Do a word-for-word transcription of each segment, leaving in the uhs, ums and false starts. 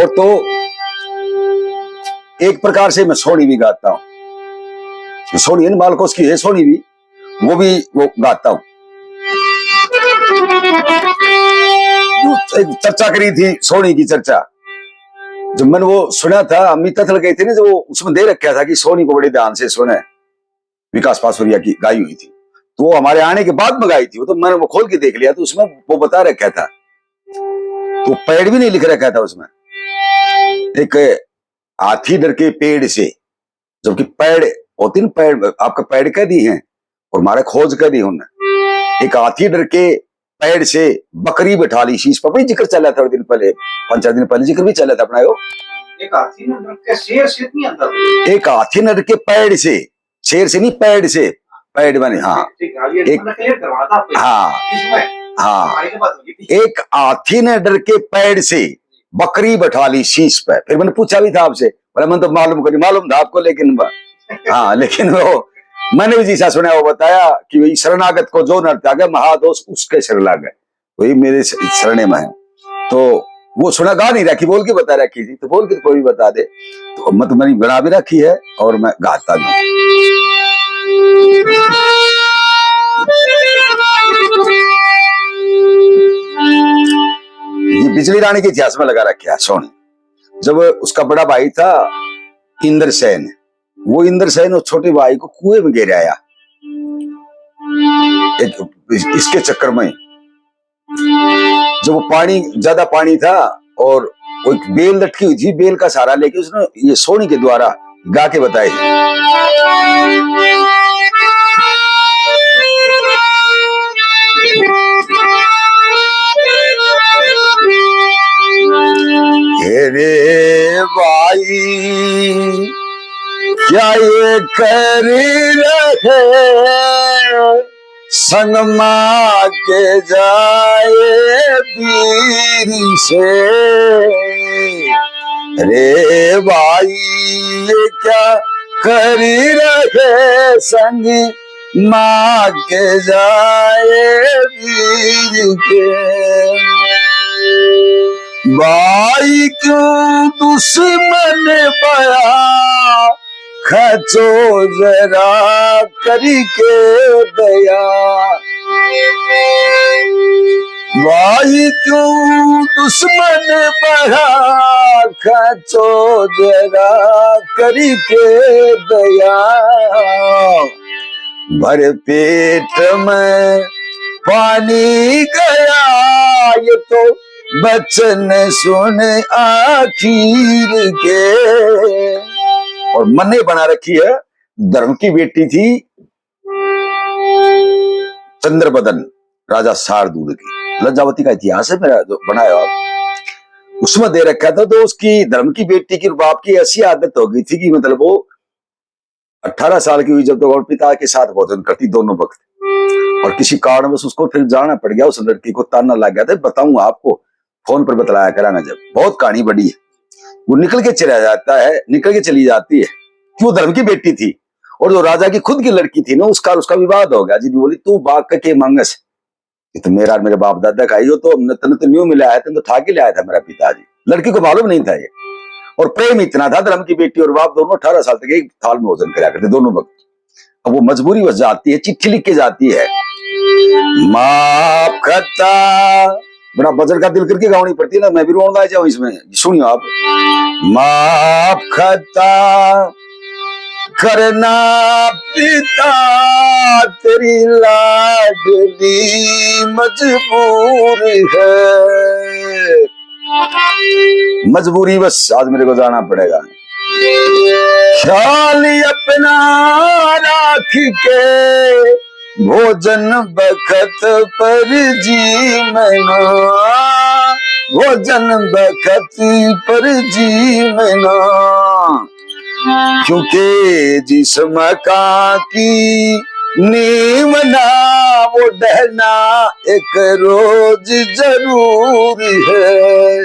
तो एक प्रकार से मैं सोहनी भी गाता हूँ। सोहनी है ना, मालकोस की है सोहनी भी, वो भी वो गाता हूँ। एक चर्चा करी थी, सोहनी की चर्चा। जब मैंने वो सुना था, अमित तथल गए थे ना, जो वो उसमें दे रखा था कि सोहनी को बड़े ध्यान से सुने, विकास पासुरिया की गाई हुई थी। तो वो हमारे आने के बाद में गाई थी, वो तो मैंने वो खोल के देख लिया, तो उसमें वो बता रखा था, तो पैड़ भी नहीं लिख रखा था उसमें। एक हाथी डर के पेड़ से, जबकि पैड़ होती ना, पैड़, आपका पैड़ कह दी है और मारे खोज कह दी उन्हें। एक हाथी डर के पैड़ से बकरी बैठा ली शीश पर, भाई जिक्र चला था थोड़े दिन पहले, पांच चार दिन पहले जिक्र भी चला था अपना यो। एक हाथी ने डर के शेर से नहीं आता। एक हाथी ने डर के पैड़ से, शेर से नहीं, पैड़ से, पैड़ बने, हाँ। ठीक है, अब ये एक, मैंने clear करवाना था आपको। हाँ। इसमें हाँ। हमारी तो बात होगी थी। एक हाथी ने डर के पैड़ से बकरी बैठा ली शीश पे। फिर मैंने पूछा भी था आपसे, बोला, "मैंने तो मालूम को नहीं, मालूम था आपको, लेकिन ब-, हाँ, लेकिन वो मैंने भी जैसा सुना, वो बताया कि वही शरणागत को जो नर त्यागे, महादोष उसके सिर लागे।" वही मेरे स-, शरणे में है।" तो वो सुना, गा नहीं रखी, बोल के बता रखी थी, तो बोल के तो कोई भी बता दे। तो मैं तो मैंने बना भी रखी है और मैं गाता भी हूँ। ये बिजली रानी के इतिहास में लगा रखे है सोहनी। जब उसका बड़ा भाई था इंद्रसेन, वो इंद्रसेन उस छोटे भाई को कुएं में गिराया। एक, इस-, इसके चक्कर में जब वो पानी, ज्यादा पानी था और वो एक बेल लटकी हुई थी, बेल का सहारा लेके उसने ये सोहनी के द्वारा गा के बताए। हे रे भाई, क्या ये कर रहे संग माँ के जाए बीर से। रे भाई, ये क्या कर रहे संग माँ के जाए बीर के। भाई क्यों दुश्मन बया, खचो जरा करके दया। भाई क्यों दुश्मन बया, खचो जरा करके दया। भर पेट में पानी गया, ये तो बचन सुन आखिर के। और मन्ने बना रखी है, धर्म की बेटी थी चंद्रबदन, राजा शारदूल की। लज्जावती का इतिहास है मेरा जो बनाया हुआ, उसमें दे रखा था। तो उसकी धर्म की बेटी की और बाप की ऐसी आदत हो गई थी कि मतलब वो अठारह साल की हुई जब तक और पिता के साथ भोजन करती दोनों वक्त, और किसी कारणवश उसको फिर जाना पड़ गया, उस लड़की को ताना लग गया था, बताऊंगा आपको, फोन पर बतलाया करांगा जब, बहुत कहानी बड़ी है। वो निकल के चला जाता है, निकल के चली जाती है कि वो धर्म की बेटी थी, और जो राजा की खुद की लड़की थी ना, उसका, उसका विवाद हो गया जी। बोली, "तू बाग के मांगस, ये तो मेरा और मेरे बाप दादा का ही हो, तो हमने, तने तो न्यू मिला है, तने तो ठा के लाया था मेरा पिताजी।" लड़की को मालूम नहीं था ये। और प्रेम इतना था, धर्म की बेटी और बाप दोनों अठारह साल तक एक थाल में भोजन करा करते दोनों वक्त। अब वो मजबूरी बस जाती है, चिट्ठी लिख के जाती है, "माफ करता।" बड़ा बजर का दिल करके गावनी पड़ती है ना, मैं भी रोन आ जाऊं इसमें। सुनियो आप, "माफ करता करना पिता, तेरी लाडली मजबूर है।" मजबूरी बस, आज मेरे को जाना पड़ेगा। ख्याल अपना राख के भोजन बखत पर जीवना, भोजन बखत पर जीवना। क्योंकि जिस मकान की नींव ना, वो ढहना एक रोज जरूर है।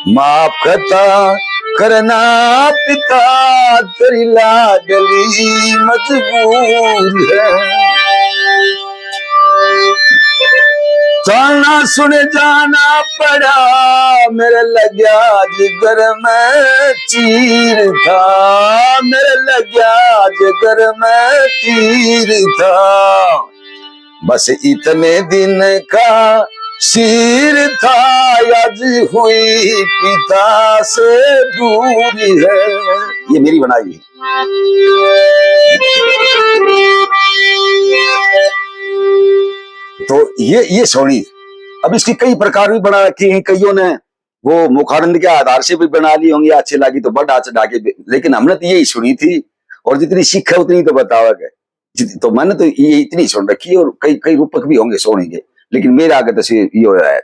माफ खता करना पिता, तेरी लाडली मजबूर है। ताना सुन जाना पड़ा, मेरे लग्या जिगर में चीर था, मेरे लग्या जिगर में तीर था। बस इतने दिन का सीर था, आज हुई पिता से दूर है। ये मेरी बनाई है। तो ये ये सोनी। अब इसकी कई प्रकार भी बना रखी हैं, कईयों ने वो मुखारंद के आधार से भी बना ली होंगी, अच्छी लगी तो बढ़ा चढ़ा के भी, लेकिन हमने तो यही सुनी थी। और जितनी सीख है उतनी तो बतावेगा। जित- तो मैंने तो ये इतनी सुन रखी है, और कई कई रूपक भी होंगे सोनी के, लेकिन मेरे आगे तो से ये हो रहा है।